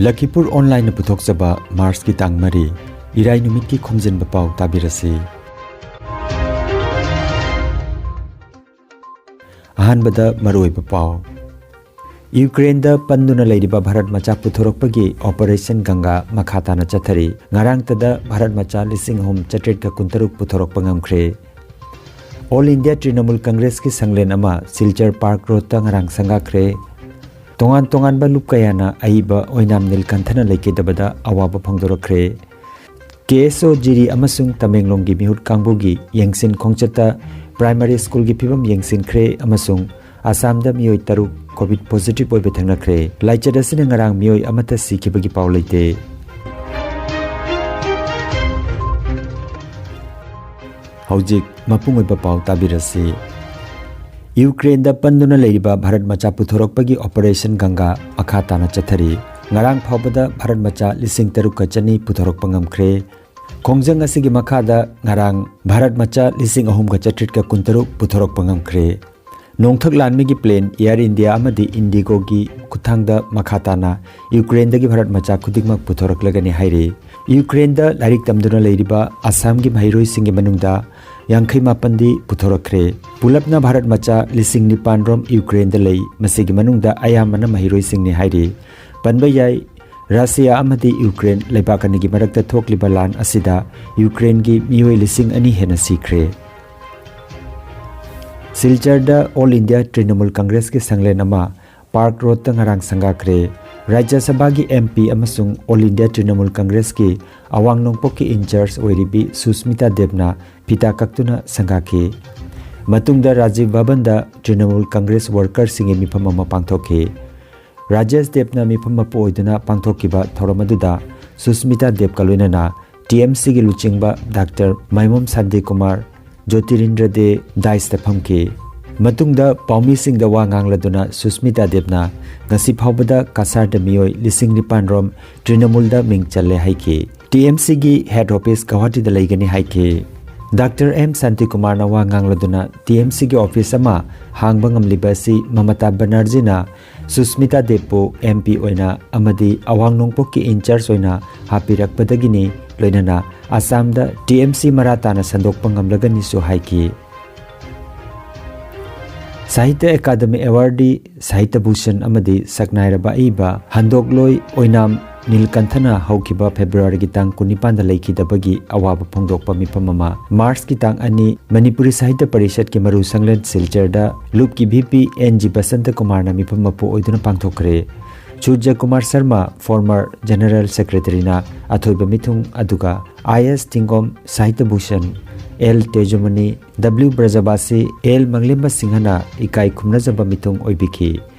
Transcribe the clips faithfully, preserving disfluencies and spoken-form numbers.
ꯂꯈꯤꯄꯨꯔ ꯑꯣꯟꯂꯥꯏꯟꯅ ꯄꯨꯊꯣꯛꯆꯕ ꯃꯥꯔꯆꯀꯤ ꯇꯥꯡ ꯃꯔꯤ, ꯏꯔꯥꯏ ꯅꯨꯃꯤꯠꯀꯤ ꯈꯣꯝꯖꯤꯟꯕ ꯄꯥꯎ ꯇꯥꯕꯤꯔꯁꯤ꯫ ꯑꯍꯥꯟꯕꯗ ꯃꯔꯨꯑꯣꯏꯕ ꯄꯥꯎ꯫ ꯌꯨꯀ꯭ꯔꯦꯟꯗ ꯄꯟꯗꯨꯅ ꯂꯩꯔꯤꯕ ꯚꯥꯔꯠ ꯃꯆꯥ ꯄꯨꯊꯣꯔꯛꯄꯒꯤ ꯑꯣꯄꯔꯦꯁꯟ ꯒꯪꯒꯥ ꯃꯈꯥ ꯇꯥꯅ ꯆꯠꯊꯔꯤ꯫ ꯉꯔꯥꯡꯇꯗ ꯚꯥꯔꯠ ꯃꯆꯥ ꯂꯤꯁꯤꯡ ꯑꯍꯨꯝ ꯆꯥꯇ꯭ꯔꯦꯠꯀ ꯀꯨꯟꯇꯔꯨꯛ ꯄꯨꯊꯣꯔꯛꯄ ꯉꯝꯈ꯭ꯔꯦ꯫ ꯑꯣꯜ ꯏꯟꯗꯤꯌꯥ ꯇ꯭ꯔꯤꯅꯃꯨꯜ ꯀꯪꯒ꯭ꯔꯦꯁꯀꯤ ꯁꯪꯂꯦꯟ ꯑꯃ ꯁꯤꯜꯆꯔ ꯄꯥꯔꯛ ꯔꯣꯗꯇ ꯉꯔꯥꯡ ꯁꯪꯒꯥꯈ꯭ꯔꯦ꯫ ꯇꯣꯉꯥꯟ ꯇꯣꯉꯥꯟꯕ ꯂꯨꯞ ꯀꯌꯥꯅ ꯑꯏꯕ ꯑꯣꯏꯅꯥꯝ ꯅꯤꯜꯀꯟꯊꯅ ꯂꯩꯈꯤꯗꯕꯗ ꯑꯋꯥꯕ ꯐꯣꯡꯗꯣꯔꯛꯈ꯭ꯔꯦ꯫ ꯀꯦ ꯑꯦꯁ ꯑꯣ ꯖꯤꯔꯤ ꯑꯃꯁꯨꯡ ꯇꯃꯦꯡꯂꯣꯡꯒꯤ ꯃꯤꯍꯨꯠ ꯀꯥꯡꯕꯨꯒꯤ ꯌꯦꯡꯁꯤꯟ ꯈꯣꯡꯆꯠꯇ ꯄ꯭ꯔꯥꯏꯃꯥꯔꯤ ꯁ꯭ꯀꯨꯜꯒꯤ ꯐꯤꯕꯝ ꯌꯦꯡꯁꯤꯟꯈ꯭ꯔꯦ ꯑꯃꯁꯨꯡ ꯑꯁꯥꯝꯗ ꯃꯤꯑꯣꯏ ꯇꯔꯨꯛ ꯀꯣꯚꯤꯗ ꯄꯣꯖꯤꯇꯤꯚ ꯑꯣꯏꯕ ꯊꯦꯡꯅꯈ꯭ꯔꯦ꯫ ꯂꯥꯏꯆꯠ ꯑꯁꯤꯅ ꯉꯔꯥꯡ ꯃꯤꯑꯣꯏ ꯑꯃꯠꯇ ꯁꯤꯈꯤꯕꯒꯤ ꯄꯥꯎ ꯂꯩꯇꯦ꯫ ꯍꯧꯖꯤꯛ ꯃꯄꯨꯡ ꯑꯣꯏꯕ ꯄꯥꯎ ꯇꯥꯕꯤꯔꯁꯤ꯫ ꯌꯨꯀ꯭ꯔꯦꯟꯗ ꯄꯟꯗꯨꯅ ꯂꯩꯔꯤꯕ ꯚꯥꯔꯠ ꯃꯆꯥ ꯄꯨꯊꯣꯔꯛꯄꯒꯤ ꯑꯣꯄꯔꯦꯁꯟ ꯒꯪꯒꯥ ꯃꯈꯥ ꯇꯥꯅ ꯆꯠꯊꯔꯤ꯫ ꯉꯔꯥꯡ ꯐꯥꯎꯕꯗ ꯚꯥꯔꯠ ꯃꯆꯥ ꯂꯤꯁꯤꯡ ꯇꯔꯨꯛꯀ ꯆꯅꯤ ꯄꯨꯊꯣꯔꯛꯄ ꯉꯝꯈ꯭ꯔꯦ꯫ ꯈꯣꯡꯖꯪ ꯑꯁꯤꯒꯤ ꯃꯈꯥꯗ ꯉꯔꯥꯡ ꯚꯥꯔꯠ ꯃꯆꯥ ꯂꯤꯁꯤꯡ ꯑꯍꯨꯝꯒ ꯆꯥꯇ꯭ꯔꯦꯠꯀ ꯀꯨꯟꯇꯔꯨꯛ ꯄꯨꯊꯣꯔꯛꯄ ꯉꯝꯈ꯭ꯔꯦ꯫ ꯅꯣꯡꯊꯛ ꯂꯥꯟꯃꯤꯒꯤ ꯄ꯭ꯂꯦꯟ ꯑꯦꯌꯔ ꯏꯟꯗꯤꯌꯥ ꯑꯃꯗꯤ ꯏꯟꯗꯤꯒꯣꯒꯤ ꯈꯨꯠꯊꯥꯡꯗ ꯃꯈꯥ ꯇꯥꯅ ꯌꯨꯀ꯭ꯔꯦꯟꯗꯒꯤ ꯚꯥꯔꯠ ꯃꯆꯥ ꯈꯨꯗꯤꯡꯃꯛ ꯄꯨꯊꯣꯔꯛꯂꯒꯅꯤ ꯍꯥꯏꯔꯤ꯫ ꯌꯨꯀ꯭ꯔꯦꯟꯗ ꯂꯥꯏꯔꯤꯛ ꯇꯝꯗꯨꯅ ꯂꯩꯔꯤꯕ ꯑꯁꯥꯝꯒꯤ ꯃꯍꯩꯔꯣꯏꯁꯤꯡꯒꯤ ꯃꯅꯨꯡꯗ ꯌꯥꯡꯈꯩ ꯃꯥꯄꯟꯗꯤ ꯄꯨꯊꯣꯔꯛꯈ꯭ꯔꯦ꯫ ꯄꯨꯂꯞꯅ ꯚꯥꯔꯠ ꯃꯆꯥ ꯂꯤꯁꯤꯡ ꯅꯤꯄꯥꯟ ꯔꯣꯝ ꯌꯨꯀ꯭ꯔꯦꯟꯗ ꯂꯩ꯫ ꯃꯁꯤꯒꯤ ꯃꯅꯨꯡꯗ ꯑꯌꯥꯝꯕꯅ ꯃꯍꯩꯔꯣꯏꯁꯤꯡꯅꯤ ꯍꯥꯏꯔꯤ꯫ ꯄꯟꯕ ꯌꯥꯏ, ꯔꯁꯤꯌꯥ ꯑꯃꯗꯤ ꯌꯨꯀ꯭ꯔꯦꯟ ꯂꯩꯕꯥꯛ ꯑꯅꯤꯒꯤ ꯃꯔꯛꯇ ꯊꯣꯛꯂꯤꯕ ꯂꯥꯟ ꯑꯁꯤꯗ ꯌꯨꯀ꯭ꯔꯦꯟꯒꯤ ꯃꯤꯑꯣꯏ ꯂꯤꯁꯤꯡ ꯑꯅꯤ ꯍꯦꯟꯅ ꯁꯤꯈ꯭ꯔꯦ꯫ ꯁꯤꯜꯆꯔꯗ ꯑꯣꯜ ꯏꯟꯗꯤꯌꯥ ꯇ꯭ꯔꯤꯅꯃꯨꯜ ꯀꯪꯒ꯭ꯔꯦꯁꯀꯤ ꯁꯪꯂꯦꯟ ꯑꯃ ꯄꯥꯔꯛ ꯔꯣꯗꯇ ꯉꯔꯥꯡ ꯁꯪꯒꯥꯈ꯭ꯔꯦ꯫ ꯔꯥꯖ꯭ꯌ ꯁꯚꯥꯒꯤ ꯑꯦꯝ ꯄꯤ ꯑꯃꯁꯨꯡ ꯑꯣꯜ ꯏꯟꯗꯤꯌꯥ ꯇ꯭ꯔꯤꯅꯃꯨꯜ ꯀꯪꯒ꯭ꯔꯦꯁꯀꯤ ꯑꯋꯥꯡ ꯅꯣꯡꯄꯣꯛꯀꯤ ꯏꯟꯆꯥꯔꯖ ꯑꯣꯏꯔꯤꯕꯤ ꯁꯨꯁꯃꯤꯇꯥ ꯗꯦꯕꯅ ꯐꯤꯇꯥ ꯀꯛꯇꯨꯅ ꯁꯪꯒꯥꯈꯤ꯫ ꯃꯇꯨꯡꯗ ꯔꯥꯖꯤꯚ ꯚꯕꯟꯗ ꯇ꯭ꯔꯤꯅꯃꯨꯜ ꯀꯪꯒ꯭ꯔꯦꯁ ꯋꯥꯔꯀꯔꯁꯤꯡꯒꯤ ꯃꯤꯐꯝ ꯑꯃ ꯄꯥꯡꯊꯣꯛꯈꯤ꯫ ꯔꯥꯖꯦꯁ ꯗꯦꯕꯅ ꯃꯤꯐꯝ ꯃꯄꯨ ꯑꯣꯏꯗꯨꯅ ꯄꯥꯡꯊꯣꯛꯈꯤꯕ ꯊꯧꯔꯝ ꯑꯗꯨꯗ ꯁꯨꯁꯃꯤꯇꯥ ꯗꯦꯕꯀ ꯂꯣꯏꯅꯅ ꯇꯤ ꯑꯦꯝ ꯁꯤꯒꯤ ꯂꯨꯆꯤꯡꯕ ꯗꯥꯛꯇꯔ ꯃꯥꯏꯃꯣꯝ ꯁꯥꯟꯇꯤ ꯀꯨꯃꯥꯔ, ꯖꯣꯇꯤꯔꯤꯟꯗ꯭ꯔ ꯗꯦ ꯗꯥꯏꯁꯇ ꯐꯝꯈꯤ꯫ ꯃꯇꯨꯡꯗ ꯄꯥꯎꯃꯤꯁꯤꯡꯗ ꯋꯥ ꯉꯥꯡꯂꯗꯨꯅ ꯁꯨꯁꯃꯤꯇꯥ ꯗꯦꯕꯅ ꯉꯁꯤ ꯐꯥꯎꯕꯗ ꯀꯁꯥꯔꯗ ꯃꯤꯑꯣꯏ ꯂꯤꯁꯤꯡ ꯅꯤꯄꯥꯟ ꯔꯣꯝ ꯇ꯭ꯔꯤꯅꯃꯨꯜꯗ ꯃꯤꯡ ꯆꯜꯂꯦ ꯍꯥꯏꯈꯤ꯫ ꯇꯤ ꯑꯦꯝ ꯁꯤꯒꯤ ꯍꯦꯗ ꯑꯣꯐꯤꯁ ꯒꯧꯍꯥꯇꯤꯗ ꯂꯩꯒꯅꯤ ꯍꯥꯏꯈꯤ꯫ ꯗꯥꯛꯇꯔ ꯑꯦꯝ ꯁꯥꯟꯇꯤꯀꯨꯃꯥꯔꯅ ꯋꯥ ꯉꯥꯡꯂꯗꯨꯅ ꯇꯤ ꯑꯦꯝ ꯁꯤꯒꯤ ꯑꯣꯐꯤꯁ ꯑꯃ ꯍꯥꯡꯕ ꯉꯝꯂꯤꯕ ꯑꯁꯤ ꯃꯃꯇꯥ ꯕꯅꯔꯖꯤꯅ ꯁꯨꯁꯃꯤꯇꯥ ꯗꯦꯕꯄꯨ ꯑꯦꯝ ꯄꯤ ꯑꯣꯏꯅ ꯑꯃꯗꯤ ꯑꯋꯥꯡ ꯅꯣꯡꯄꯣꯛꯀꯤ ꯏꯟꯆꯥꯔꯖ ꯑꯣꯏꯅ ꯍꯥꯞꯄꯤꯔꯛꯄꯗꯒꯤꯅꯤ, ꯂꯣꯏꯅꯅ ꯑꯁꯥꯝꯗ ꯇꯤ ꯑꯦꯝ ꯁꯤ ꯃꯔꯥ ꯇꯥꯅ ꯁꯟꯗꯣꯛꯄ ꯉꯝꯂꯒꯅꯤꯁꯨ ꯍꯥꯏꯈꯤ꯫ ꯁꯥꯍꯤꯇ꯭ꯌ ꯑꯦꯀꯥꯗꯃꯤ ꯑꯦꯋꯥꯔꯗꯤ ꯁꯥꯍꯤꯇ꯭ꯌ ꯚꯨꯁꯟ ꯑꯃꯗꯤ ꯁꯛꯅꯥꯏꯔꯕ ꯑꯏꯕ ꯍꯟꯗꯣꯛꯂꯣꯏ ꯑꯣꯏꯅꯥꯝ ꯅꯤꯜꯀꯟꯊꯅ ꯍꯧꯈꯤꯕ ꯐꯦꯕ꯭ꯔꯨꯋꯥꯔꯤꯒꯤ ꯇꯥꯡ ꯀꯨꯟꯅꯤꯄꯥꯟꯗ ꯂꯩꯈꯤꯗꯕꯒꯤ ꯑꯋꯥꯕ ꯐꯣꯡꯗꯣꯛꯄ ꯃꯤꯐꯝ ꯑꯃ ꯃꯥꯔꯆꯀꯤ ꯇꯥꯡ ꯑꯅꯤ ꯃꯅꯤꯄꯨꯔꯤ ꯁꯥꯍꯤꯇ꯭ꯌ ꯄꯔꯤꯁꯠꯀꯤ ꯃꯔꯨ ꯁꯪꯂꯦꯟ ꯁꯤꯜꯆꯔꯗ ꯂꯨꯞꯀꯤ V P N G Basanta ꯀꯨꯃꯥꯔꯅ ꯃꯤꯐꯝ ꯃꯄꯨ ꯑꯣꯏꯗꯨꯅ ꯄꯥꯡꯊꯣꯛꯈ꯭ꯔꯦ꯫ ꯁꯨꯔꯖ ꯀꯨꯃꯥꯔ ꯁꯔꯃ, former General Secretaryꯅ ꯑꯊꯣꯏꯕ ꯃꯤꯊꯨꯡ, ꯑꯗꯨꯒ ꯑꯥꯏ ꯑꯦꯁ ꯊꯤꯡꯒꯣꯝ ꯁꯥꯍꯤꯇ꯭ꯌ Bhushan, L ꯇꯦꯖꯃꯅꯤ, W Brajabashi, L ꯃꯪꯂꯦꯝꯕ ꯁꯤꯡꯍꯅ ꯏꯀꯥꯏ ꯈꯨꯝꯅꯖꯕ ꯃꯤꯊꯨꯡ ꯑꯣꯏꯕꯤꯈꯤ꯫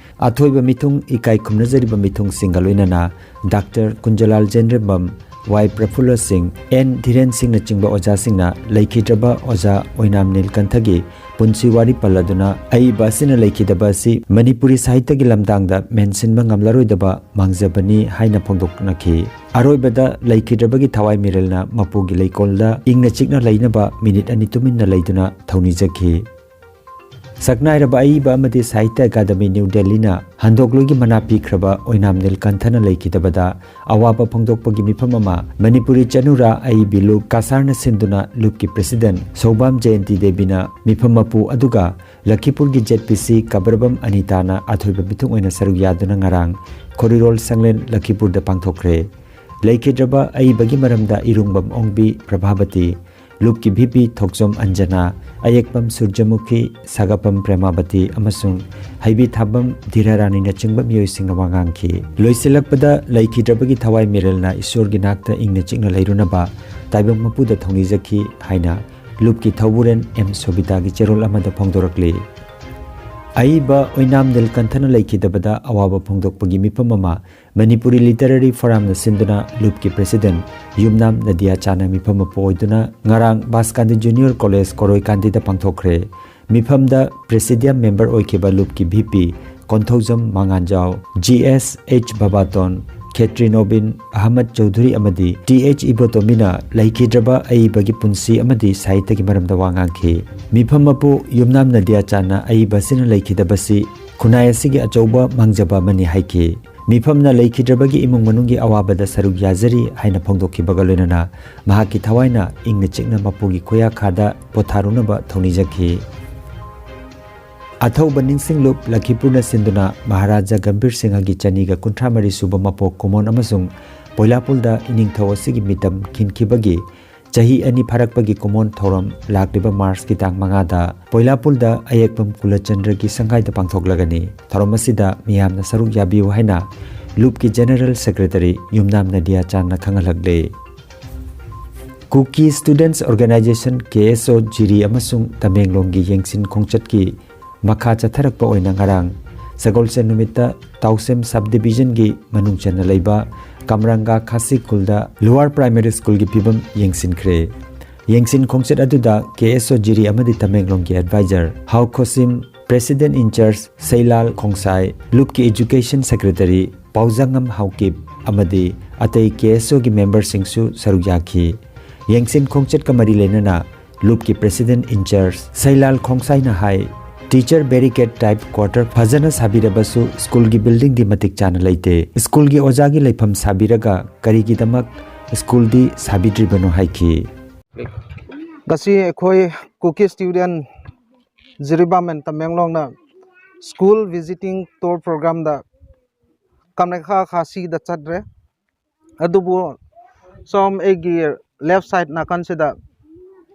ꯑꯊꯣꯏꯕ ꯃꯤꯊꯨꯡ, ꯏꯀꯥꯏ ꯈꯨꯝꯅꯖꯔꯤꯕ ꯃꯤꯊꯨꯡꯁꯤꯡꯒ ꯂꯣꯏꯅꯅ ꯗꯥꯛꯇꯔ ꯀꯨꯟꯖꯂꯥꯜ ꯖꯦꯟꯔꯦꯝꯕꯝ, ꯋꯥꯏ ꯄ꯭ꯔꯐꯨꯜꯂ ꯁꯤꯡ, ꯑꯦꯟ ꯙꯤꯔꯦꯟ ꯁꯤꯡꯅꯆꯤꯡꯕ ꯑꯣꯖꯥꯁꯤꯡꯅ ꯂꯩꯈꯤꯗ꯭ꯔꯕ ꯑꯣꯖꯥ ꯑꯣꯏꯅꯥꯝ ꯅꯤꯜꯀꯟꯊꯒꯤ ꯄꯨꯟꯁꯤ ꯋꯥꯔꯤ ꯄꯜꯂꯗꯨꯅ ꯑꯏꯕ ꯑꯁꯤꯅ ꯂꯩꯈꯤꯗꯕ ꯑꯁꯤ ꯃꯅꯤꯄꯨꯔꯤ ꯁꯥꯍꯤꯇ꯭ꯌꯒꯤ ꯂꯝꯗꯥꯡꯗ ꯃꯦꯟꯁꯤꯟꯕ ꯉꯝꯂꯔꯣꯏꯗꯕ ꯃꯥꯡꯖꯕꯅꯤ ꯍꯥꯏꯅ ꯐꯣꯡꯗꯣꯛꯅꯈꯤ꯫ ꯑꯔꯣꯏꯕꯗ ꯂꯩꯈꯤꯗ꯭ꯔꯕꯒꯤ ꯊꯋꯥꯏ ꯃꯤꯔꯦꯜꯅ ꯃꯄꯨꯒꯤ ꯂꯩꯀꯣꯜꯗ ꯏꯪꯅ ꯆꯤꯛꯅ ꯂꯩꯅꯕ ꯃꯤꯅꯤꯠ ꯑꯅꯤ ꯇꯨꯃꯤꯟꯅ ꯂꯩꯗꯨꯅ ꯊꯧꯅꯤꯖꯈꯤ꯫ ꯁꯛꯅꯥꯏꯔꯕ ꯑꯏꯕ ꯑꯃꯗꯤ ꯁꯥꯍꯤꯇ꯭ꯌ ꯑꯦꯀꯥꯗꯃꯤ ꯅ꯭ꯌꯨ ꯗꯦꯜꯂꯤꯅ ꯍꯟꯗꯣꯛꯂꯣꯏꯒꯤ ꯃꯅꯥ ꯄꯤꯈ꯭ꯔꯕ ꯑꯣꯏꯅꯥꯝ ꯅꯤꯜꯀꯟꯊꯅ ꯂꯩꯈꯤꯗꯕꯗ ꯑꯋꯥꯕ ꯐꯣꯡꯗꯣꯛꯄꯒꯤ ꯃꯤꯐꯝ ꯑꯃ ꯃꯅꯤꯄꯨꯔꯤ ꯆꯅꯨꯔꯥ ꯑꯏꯕꯤ ꯂꯨꯞ ꯀꯥꯁꯥꯔꯅ ꯁꯤꯟꯗꯨꯅ ꯂꯨꯞꯀꯤ ꯄ꯭ꯔꯦꯁꯤꯗꯦꯟ ꯁꯧꯕꯥꯝ ꯖꯌꯟꯇꯤ ꯗꯦꯕꯤꯅ ꯃꯤꯐꯝ ꯃꯄꯨ, ꯑꯗꯨꯒ ꯂꯈꯤꯄꯨꯔꯒꯤ ꯖꯦꯠ ꯄꯤ ꯁꯤ ꯀꯕꯔꯕꯝ ꯑꯅꯤꯇꯥꯅ ꯑꯊꯣꯏꯕ ꯃꯤꯊꯨꯡ ꯑꯣꯏꯅ ꯁꯔꯨꯛ ꯌꯥꯗꯨꯅ ꯉꯔꯥꯡ ꯈꯣꯔꯤꯔꯣꯜ ꯁꯪꯂꯦꯟ ꯂꯈꯤꯄꯨꯔꯗ ꯄꯥꯡꯊꯣꯛꯈ꯭ꯔꯦ꯫ ꯂꯩꯈꯤꯗ꯭ꯔꯕ ꯑꯏꯕꯒꯤ ꯃꯔꯝꯗ ꯏꯔꯨꯡꯕꯝ ꯑꯣꯡꯕꯤ ꯄ꯭ꯔꯚꯥꯕꯇꯤ, ꯂꯨꯞꯀꯤ ꯚꯤ ꯄꯤ ꯊꯣꯛꯆꯣꯝ ꯑꯟꯖꯅꯥ, ꯑꯌꯦꯛꯄꯝ ꯁꯨꯔꯖꯃꯨꯈꯤ, ꯁꯥꯒꯥꯄꯝ ꯄ꯭ꯔꯦꯃꯥꯕꯇꯤ ꯑꯃꯁꯨꯡ ꯍꯩꯕꯤꯊꯥꯕꯝ ꯙꯤꯔꯥꯔꯥꯅꯤꯅꯆꯤꯡꯕ ꯃꯤꯑꯣꯏꯁꯤꯡꯅ ꯋꯥ ꯉꯥꯡꯈꯤ꯫ ꯂꯣꯏꯁꯤꯜꯂꯛꯄꯗ ꯂꯩꯈꯤꯗ꯭ꯔꯕꯒꯤ ꯊꯋꯥꯏ ꯃꯤꯔꯦꯜꯅ ꯏꯁꯣꯔꯒꯤ ꯅꯥꯛꯇ ꯏꯪꯅ ꯆꯤꯛꯅ ꯂꯩꯔꯨꯅꯕ ꯇꯥꯏꯕꯪ ꯃꯄꯨꯗ ꯊꯧꯅꯤꯖꯈꯤ ꯍꯥꯏꯅ ꯂꯨꯞꯀꯤ ꯊꯧꯕꯨꯔꯦꯟ ꯑꯦꯝ ꯁꯣꯕꯤꯇꯥꯒꯤ ꯆꯦꯔꯣꯜ ꯑꯃꯗ ꯐꯣꯡꯗꯣꯔꯛꯂꯤ꯫ ꯑꯏꯕ ꯑꯣꯏꯅꯥꯝ ꯅꯤꯜꯀꯟꯊꯅ ꯂꯩꯈꯤꯗꯕꯗ ꯑꯋꯥꯕ ꯐꯣꯡꯗꯣꯛꯄꯒꯤ ꯃꯤꯐꯝ ꯑꯃ ꯃꯅꯤꯄꯨꯔꯤ ꯂꯤꯇꯔꯦꯔꯤ ꯐꯣꯔꯝꯅ ꯁꯤꯟꯗꯨꯅ ꯂꯨꯞꯀꯤ ꯄ꯭ꯔꯦꯁꯤꯗꯦꯟ ꯌꯨꯝꯅꯥꯝ ꯅꯗꯤꯌꯥ ꯆꯥꯅ ꯃꯤꯐꯝ ꯃꯄꯨ ꯑꯣꯏꯗꯨꯅ ꯉꯔꯥꯡ ꯕꯥꯁꯀꯥꯟꯗꯤ ꯖꯨꯅꯤꯌꯔ ꯀꯣꯂꯦꯖ ꯀꯣꯔꯣꯏꯀꯥꯟꯗꯤꯗ ꯄꯥꯡꯊꯣꯛꯈ꯭ꯔꯦ꯫ ꯃꯤꯐꯝꯗ ꯄ꯭ꯔꯦꯁꯤꯗꯤꯌꯝ ꯃꯦꯝꯕꯔ ꯑꯣꯏꯈꯤꯕ ꯂꯨꯞꯀꯤ ꯚꯤ ꯄꯤ ꯀꯣꯟꯊꯧꯖꯝ ꯃꯉꯥꯟꯖꯥꯎ, ꯖꯤ ꯑꯦꯁ ꯑꯩꯆ ꯕꯕꯥꯇꯣꯟ, ꯈꯦꯇ꯭ꯔꯤ ꯅꯣꯕꯤꯟ ꯑꯍꯃꯗ ꯆꯧꯙꯨꯔꯤ ꯑꯃꯗꯤ ꯇꯤ ꯑꯩꯆ ꯏꯕꯣꯇꯣꯃꯤꯅ ꯂꯩꯈꯤꯗ꯭ꯔꯕ ꯑꯏꯕꯒꯤ ꯄꯨꯟꯁꯤ ꯑꯃꯗꯤ ꯁꯥꯍꯤꯇ꯭ꯌꯒꯤ ꯃꯔꯝꯗ ꯋꯥ ꯉꯥꯡꯈꯤ꯫ ꯃꯤꯐꯝ ꯃꯄꯨ ꯌꯨꯝꯅꯥꯝ ꯅꯗꯤꯌꯥ ꯆꯥꯟꯅ ꯑꯏꯕ ꯑꯁꯤꯅ ꯂꯩꯈꯤꯗꯕꯁꯤ ꯈꯨꯟꯅꯥꯏ ꯑꯁꯤꯒꯤ ꯑꯆꯧꯕ ꯃꯥꯡꯖꯕ ꯑꯃꯅꯤ ꯍꯥꯏꯈꯤ꯫ ꯃꯤꯐꯝꯅ ꯂꯩꯈꯤꯗ꯭ꯔꯕꯒꯤ ꯏꯃꯨꯡ ꯃꯅꯨꯡꯒꯤ ꯑꯋꯥꯕꯗ ꯁꯔꯨꯛ ꯌꯥꯖꯔꯤ ꯍꯥꯏꯅ ꯐꯣꯡꯗꯣꯛꯈꯤꯕꯒ ꯂꯣꯏꯅꯅ ꯃꯍꯥꯛꯀꯤ ꯊꯋꯥꯏꯅ ꯏꯪꯅ ꯆꯤꯛꯅ ꯃꯄꯨꯒꯤ ꯈꯨꯌꯥꯈꯥꯗ ꯄꯣꯊꯥꯔꯨꯅꯕ ꯊꯧꯅꯤꯖꯈꯤ꯫ ꯑꯊꯧꯕ ꯅꯤꯡꯁꯤꯡꯂꯨꯞ ꯂꯈꯤꯄꯨꯔꯅ ꯁꯤꯟꯗꯨꯅ ꯃꯍꯥꯔꯥꯖꯥ ꯒꯝꯚꯤꯔ ꯁꯤꯡꯍꯒꯤ ꯆꯅꯤꯒ ꯀꯨꯟꯊ꯭ꯔꯥ ꯃꯔꯤ ꯁꯨꯕ ꯃꯄꯣꯛ ꯀꯨꯃꯣꯟ ꯑꯃꯁꯨꯡ ꯄꯣꯏꯂꯥꯄꯨꯜꯗ ꯏꯅꯤꯡꯊꯧ ꯑꯁꯤꯒꯤ ꯃꯤꯇꯝ ꯈꯤꯟꯈꯤꯕꯒꯤ ꯆꯍꯤ ꯑꯅꯤ ꯐꯥꯔꯛꯄꯒꯤ ꯀꯨꯃꯣꯟ ꯊꯧꯔꯝ ꯂꯥꯛꯂꯤꯕ ꯃꯥꯔꯆꯀꯤ ꯇꯥꯡ ꯃꯉꯥꯗ ꯄꯣꯏꯂꯥꯄꯨꯜꯗ ꯑꯌꯦꯛꯄꯝ ꯀꯨꯂꯆꯟꯗ꯭ꯔꯒꯤ ꯁꯪꯒꯥꯏꯗ ꯄꯥꯡꯊꯣꯛꯂꯒꯅꯤ꯫ ꯊꯧꯔꯝ ꯑꯁꯤꯗ ꯃꯤꯌꯥꯝꯅ ꯁꯔꯨꯛ ꯌꯥꯕꯤꯌꯨ ꯍꯥꯏꯅ ꯂꯨꯞꯀꯤ ꯖꯦꯅꯔꯦꯜ ꯁꯦꯀ꯭ꯔꯦꯇꯔꯤ ꯌꯨꯝꯅꯥꯝ ꯅꯗꯤꯌꯥ ꯆꯥꯟꯅ ꯈꯪꯍꯜꯂꯛꯂꯦ꯫ ꯀꯨꯀꯤ ꯁ꯭ꯇꯨꯗꯦꯟꯠꯁ ꯑꯣꯔꯒꯅꯥꯏꯖꯦꯁꯟ, ꯀꯦ ꯑꯦꯁ ꯑꯣ, ꯖꯤꯔꯤ ꯑꯃꯁꯨꯡ ꯇꯃꯦꯡꯂꯣꯡꯒꯤ ꯌꯦꯡꯁꯤꯟ ꯈꯣꯡꯆꯠꯀꯤ ꯃꯈꯥ ꯆꯠꯊꯔꯛꯄ ꯑꯣꯏꯅ ꯉꯔꯥꯡ ꯁꯒꯣꯜꯁꯦꯟ ꯅꯨꯃꯤꯠꯇ ꯇꯥꯎꯁꯦꯝ ꯁꯕ ꯗꯤꯕꯤꯖꯟꯒꯤ ꯃꯅꯨꯡ ꯆꯟꯅ ꯂꯩꯕ ꯀꯝꯔꯪꯒꯥ ꯈꯥꯁꯤ ꯈꯨꯜꯗ ꯂꯣꯋꯔ ꯄ꯭ꯔꯥꯏꯃꯔꯤ ꯁ꯭ꯀꯨꯜꯒꯤ ꯐꯤꯕꯝ ꯌꯦꯡꯁꯤꯟꯈ꯭ꯔꯦ꯫ ꯌꯦꯡꯁꯤꯟ ꯈꯣꯡꯆꯠ ꯑꯗꯨꯗ ꯀꯦ ꯑꯦꯁ ꯑꯣ ꯖꯤꯔꯤ ꯑꯃꯗꯤ ꯇꯃꯦꯡꯂꯣꯡꯒꯤ ꯑꯦꯗꯚꯥꯏꯖꯔ ꯍꯥꯎ ꯈꯣꯁꯤꯝ, president in-charge ꯁꯩꯂꯥꯜ ꯈꯣꯡꯁꯥꯏ, ꯂꯨꯞꯀꯤ education secretary ꯄꯥꯎꯖꯉꯝ Haokip ꯑꯃꯗꯤ ꯑꯇꯩ ꯀꯦ ꯑꯦꯁ ꯑꯣꯒꯤ ꯃꯦꯝꯕꯔꯁꯤꯡꯁꯨ ꯁꯔꯨꯛ ꯌꯥꯈꯤ꯫ ꯌꯦꯡꯁꯤꯟ ꯈꯣꯡꯆꯠꯀ ꯃꯔꯤ ꯂꯩꯅꯅ ꯂꯨꯞꯀꯤ ꯄ꯭ꯔꯦꯁꯤꯗꯦꯟꯠ ꯏꯟꯆꯥꯔꯖ ꯁꯩꯂꯥꯜ ꯈꯣꯡꯁꯥꯏꯅ ꯍꯥꯏ, ꯇꯤꯆꯔ ꯕꯦꯔꯤꯀꯦꯠ ꯇꯥꯏꯞ ꯀ꯭ꯋꯥꯇꯔ ꯐꯖꯅ ꯁꯥꯕꯤꯔꯕꯁꯨ ꯁ꯭ꯀꯨꯜꯒꯤ ꯕꯤꯜꯗꯤꯡꯗꯤ ꯃꯇꯤꯛ ꯆꯥꯅ ꯂꯩꯇꯦ꯫ ꯁ꯭ꯀꯨꯜꯒꯤ ꯑꯣꯖꯥꯒꯤ ꯂꯩꯐꯝ ꯁꯥꯕꯤꯔꯒ ꯀꯔꯤꯒꯤꯗꯃꯛ ꯁ꯭ꯀꯨꯜꯗꯤ ꯁꯥꯕꯤꯗ꯭ꯔꯤꯕꯅꯣ ꯍꯥꯏꯈꯤ꯫ ꯉꯁꯤ ꯑꯩꯈꯣꯏ ꯀꯨꯀꯤ ꯁ꯭ꯇꯨꯗꯦꯟꯠ ꯖꯤꯔꯤꯕꯥꯝ ꯑꯦꯟ ꯇꯃꯦꯡꯂꯣꯡꯅ ꯁ꯭ꯀꯨꯜ ꯚꯤꯖꯤꯇꯤꯡ ꯇꯨꯔ ꯄ꯭ꯔꯣꯒ꯭ꯔꯥꯝꯗ ꯀꯃꯦꯈꯥ ꯈꯥꯁꯤꯗ ꯆꯠꯂꯦ꯫ ꯑꯗꯨꯕꯨ ꯁꯣꯝ ꯑꯩꯒꯤ ꯂꯦꯐ ꯁꯥꯏꯠ ꯅꯥꯀꯟꯁꯤꯗ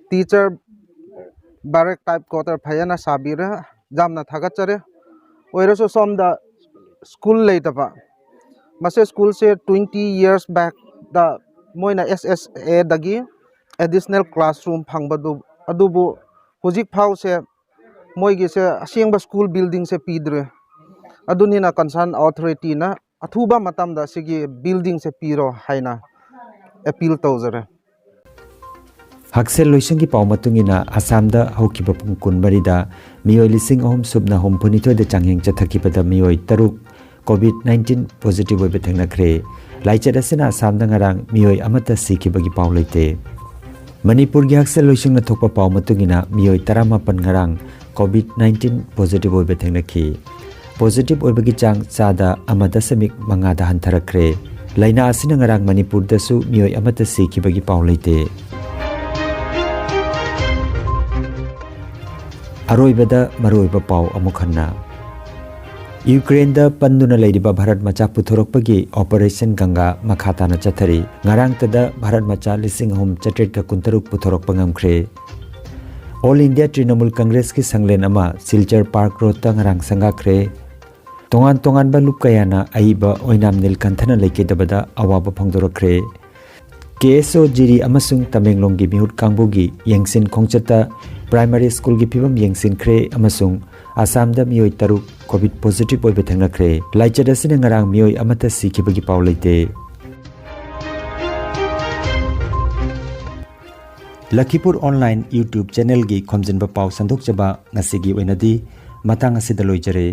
ꯇꯤꯆꯔ ꯕꯦꯔꯦꯛ ꯇꯥꯏꯞ ꯀ꯭ꯋꯥꯇꯔ ꯐꯖꯅ ꯁꯥꯕꯤꯔꯦ꯫ ꯌꯥꯝꯅ ꯊꯥꯒꯠꯆꯔꯤ꯫ ꯑꯣꯏꯔꯁꯨ ꯁꯣꯝꯗ ꯁ꯭ꯀꯨꯜ ꯂꯩꯇꯕ, ꯃꯁꯤ ꯁ꯭ꯀꯨꯜꯁꯦ ꯇ꯭ꯋꯦꯟꯇꯤ ꯏꯌꯔꯁ ꯕꯦꯛꯇ ꯃꯣꯏꯅ ꯑꯦꯁ ꯑꯦꯁ ꯑꯦꯗꯒꯤ ꯑꯦꯗꯤꯁꯅꯦꯜ ꯀ꯭ꯂꯥꯁꯔꯨꯝ ꯐꯪꯕꯗꯨ, ꯑꯗꯨꯕꯨ ꯍꯧꯖꯤꯛ ꯐꯥꯎꯁꯦ ꯃꯣꯏꯒꯤꯁꯦ ꯑꯁꯦꯡꯕ ꯁ꯭ꯀꯨꯜ ꯕꯤꯜꯗꯤꯡꯁꯦ ꯄꯤꯗ꯭ꯔꯦ꯫ ꯑꯗꯨꯅꯤꯅ ꯀꯟꯁꯔꯟ ꯑꯣꯊꯣꯔꯤꯇꯤꯅ ꯑꯊꯨꯕ ꯃꯇꯝꯗ ꯁꯤꯒꯤ ꯕꯤꯜꯗꯤꯡꯁꯦ ꯄꯤꯔꯣ ꯍꯥꯏꯅ ꯑꯦꯄꯤꯜ ꯇꯧꯖꯔꯦ꯫ ꯍꯛꯁꯦꯜ ꯂꯣꯏꯁꯪꯒꯤ ꯄꯥꯎ ꯃꯇꯨꯡ ꯏꯟꯅ ꯑꯁꯥꯝꯗ ꯍꯧꯈꯤꯕ ꯄꯨꯡ ꯀꯨꯟꯃꯔꯤꯗ ꯃꯤꯑꯣꯏ ꯂꯤꯁꯤꯡ ꯑꯍꯨꯝ ꯁꯨꯞꯅ ꯍꯨꯝꯐꯨꯅꯤꯊꯣꯏꯗ ꯆꯥꯡꯌꯦꯡ ꯆꯠꯊꯈꯤꯕꯗ ꯃꯤꯑꯣꯏ ꯇꯔꯨꯛ ꯀꯣꯚꯤꯗ ꯅꯥꯏꯟꯇꯤꯟ ꯄꯣꯖꯤꯇꯤꯚ ꯑꯣꯏꯕ ꯊꯦꯡꯅꯈ꯭ꯔꯦ꯫ ꯂꯥꯏꯆꯠ ꯑꯁꯤꯅ ꯑꯁꯥꯝꯗ ꯉꯔꯥꯡ ꯃꯤꯑꯣꯏ ꯑꯃꯠꯇ ꯁꯤꯈꯤꯕꯒꯤ ꯄꯥꯎ ꯂꯩꯇꯦ꯫ ꯃꯅꯤꯄꯨꯔꯒꯤ ꯍꯛꯁꯦꯜ ꯂꯣꯏꯁꯪꯅ ꯊꯣꯛꯄ ꯄꯥꯎ ꯃꯇꯨꯡ ꯏꯟꯅ ꯃꯤꯑꯣꯏ ꯇꯔꯥꯃꯥꯄꯟ ꯉꯔꯥꯡ ꯀꯣꯚꯤꯗ ꯅꯥꯏꯟꯇꯤꯟ ꯄꯣꯖꯤꯇꯤꯚ ꯑꯣꯏꯕ ꯊꯦꯡꯅꯈꯤ꯫ ꯄꯣꯖꯤꯇꯤꯚ ꯑꯣꯏꯕꯒꯤ ꯆꯥꯡ ꯆꯥꯗ ꯑꯃ ꯗꯁꯃꯤꯛ ꯃꯉꯥꯗ ꯍꯟꯊꯔꯛꯈ꯭ꯔꯦ꯫ ꯂꯥꯏꯅꯥ ꯑꯁꯤꯅ ꯉꯔꯥꯡ ꯃꯅꯤꯄꯨꯔꯗꯁꯨ ꯃꯤꯑꯣꯏ ꯑꯃꯠꯇ ꯁꯤꯈꯤꯕꯒꯤ ꯄꯥꯎ ꯂꯩꯇꯦ꯫ ꯑꯔꯣꯏꯕꯗ ꯃꯔꯨꯑꯣꯏꯕ ꯄꯥꯎ ꯑꯃꯨꯛ ꯍꯟꯅ꯫ ꯌꯨꯀ꯭ꯔꯦꯟꯗ ꯄꯟꯗꯨꯅ ꯂꯩꯔꯤꯕ ꯚꯥꯔꯠ ꯃꯆꯥ ꯄꯨꯊꯣꯔꯛꯄꯒꯤ ꯑꯣꯄꯔꯦꯁꯟ ꯒꯪꯒꯥ ꯃꯈꯥ ꯇꯥꯅ ꯆꯠꯊꯔꯤ꯫ ꯉꯔꯥꯡꯇꯗ ꯚꯥꯔꯠ ꯃꯆꯥ ꯂꯤꯁꯤꯡ ꯑꯍꯨꯝ ꯆꯥꯇ꯭ꯔꯦꯠꯀ ꯀꯨꯟꯇꯔꯨꯛ ꯄꯨꯊꯣꯔꯛꯄ ꯉꯝꯈ꯭ꯔꯦ꯫ ꯑꯣꯜ ꯏꯟꯗꯤꯌꯥ ꯇ꯭ꯔꯤꯅꯃꯨꯜ ꯀꯪꯒ꯭ꯔꯦꯁꯀꯤ ꯁꯪꯂꯦꯟ ꯑꯃ ꯁꯤꯜꯆꯔ ꯄꯥꯔꯛ ꯔꯣꯗꯇ ꯉꯔꯥꯡ ꯁꯪꯒꯥꯈ꯭ꯔꯦ꯫ ꯇꯣꯉꯥꯟ ꯇꯣꯉꯥꯟꯕ ꯂꯨꯞ ꯀꯌꯥꯅ ꯑꯏꯕ ꯑꯣꯏꯅꯥꯝ ꯅꯤꯜꯀꯟꯊꯅ ꯂꯩꯈꯤꯗꯕꯗ ꯑꯋꯥꯕ ꯐꯣꯡꯗꯣꯔꯛꯈ꯭ꯔꯦ꯫ ꯀꯦ ꯑꯦꯁ ꯑꯣ ꯖꯤꯔꯤ ꯑꯃꯁꯨꯡ ꯇꯃꯦꯡꯂꯣꯡꯒꯤ ꯃꯤꯍꯨꯠ ꯀꯥꯡꯕꯨꯒꯤ ꯌꯦꯡꯁꯤꯟ ꯈꯣꯡꯆꯠꯇ ꯄ꯭ꯔꯥꯏꯃꯥꯔꯤ ꯁ꯭ꯀꯨꯜꯒꯤ ꯐꯤꯕꯝ ꯌꯦꯡꯁꯤꯟꯈ꯭ꯔꯦ ꯑꯃꯁꯨꯡ ꯑꯁꯥꯝꯗ ꯃꯤꯑꯣꯏ ꯇꯔꯨꯛ ꯀꯣꯚꯤꯗ ꯄꯣꯖꯤꯇꯤꯚ ꯑꯣꯏꯕ ꯊꯦꯡꯅꯈ꯭ꯔꯦ꯫ ꯂꯥꯏꯆꯠ ꯑꯁꯤꯅ ꯉꯔꯥꯡ ꯃꯤꯑꯣꯏ ꯑꯃꯠꯇ ꯁꯤꯈꯤꯕꯒꯤ ꯄꯥꯎ ꯂꯩꯇꯦ꯫ ꯂꯈꯤꯄꯨꯔ ꯑꯣꯟꯂꯥꯏꯟ YouTube ꯆꯦꯅꯦꯜꯒꯤ ꯈꯣꯝꯖꯤꯟꯕ ꯄꯥꯎ ꯁꯟꯗꯣꯛꯆꯕ ꯉꯁꯤꯒꯤ ꯑꯣꯏꯅꯗꯤ ꯃꯇꯥꯡ ꯑꯁꯤꯗ ꯂꯣꯏꯖꯔꯦ꯫